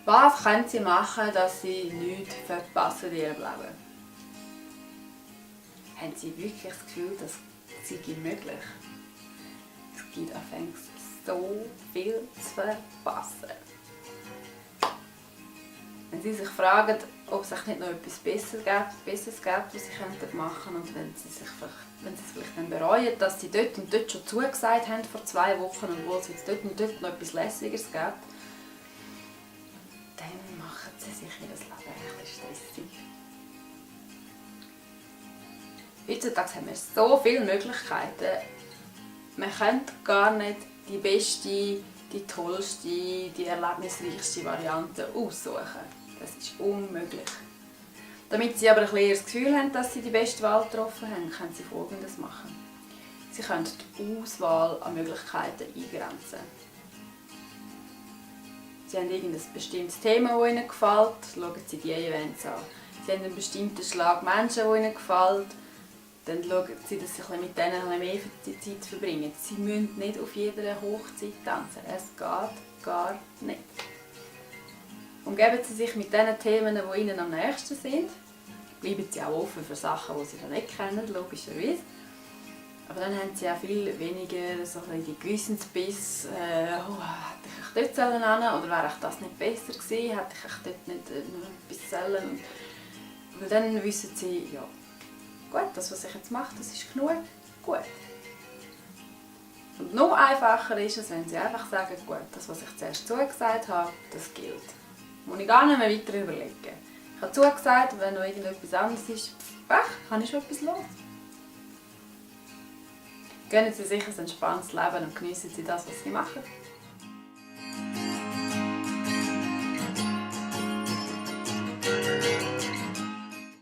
Was können Sie machen, dass Sie nichts verpassen in Ihrem Leben? Haben Sie wirklich das Gefühl, das sei möglich? Es gibt anfangs so viel zu verpassen. Wenn Sie sich fragen, ob es nicht noch etwas Besseres gibt, was Sie machen könnten, und wenn Sie es vielleicht dann bereuen, dass Sie dort und dort schon zugesagt haben vor 2 Wochen, und wo es jetzt dort und dort noch etwas Lässigeres gibt, dann machen Sie sich Ihr Leben ein bisschen stressig. Heutzutage haben wir so viele Möglichkeiten. Man könnte gar nicht die beste, die tollste, die erlebnisreichste Variante aussuchen. Das ist unmöglich. Damit Sie aber ein bisschen das Gefühl haben, dass Sie die beste Wahl getroffen haben, können Sie Folgendes machen. Sie können die Auswahl an Möglichkeiten eingrenzen. Sie haben irgendein bestimmtes Thema, das Ihnen gefällt, schauen Sie diese Events an. Sie haben einen bestimmten Schlag Menschen, der Ihnen gefällt, dann schauen Sie, dass Sie mit denen mehr Zeit verbringen. Sie müssen nicht auf jeder Hochzeit tanzen. Es geht gar nicht. Umgeben Sie sich mit den Themen, die Ihnen am nächsten sind. Bleiben Sie auch offen für Sachen, die Sie noch nicht kennen, logischerweise. Aber dann haben Sie auch viel weniger so die Gewissensbiss. Hätte ich dort hin sollen oder wäre das nicht besser gewesen? Hätte ich dort nicht noch etwas sollen? Weil dann wissen Sie, ja, gut, das, was ich jetzt mache, das ist genug gut. Und noch einfacher ist es, wenn Sie einfach sagen, gut, das, was ich zuerst zugesagt habe, das gilt. Muss ich gar nicht mehr weiter überlegen. Ich habe zugesagt, wenn noch irgendetwas anderes ist, kann ich schon etwas los. Gönnen Sie sich ein entspanntes Leben und genießen Sie das, was Sie machen.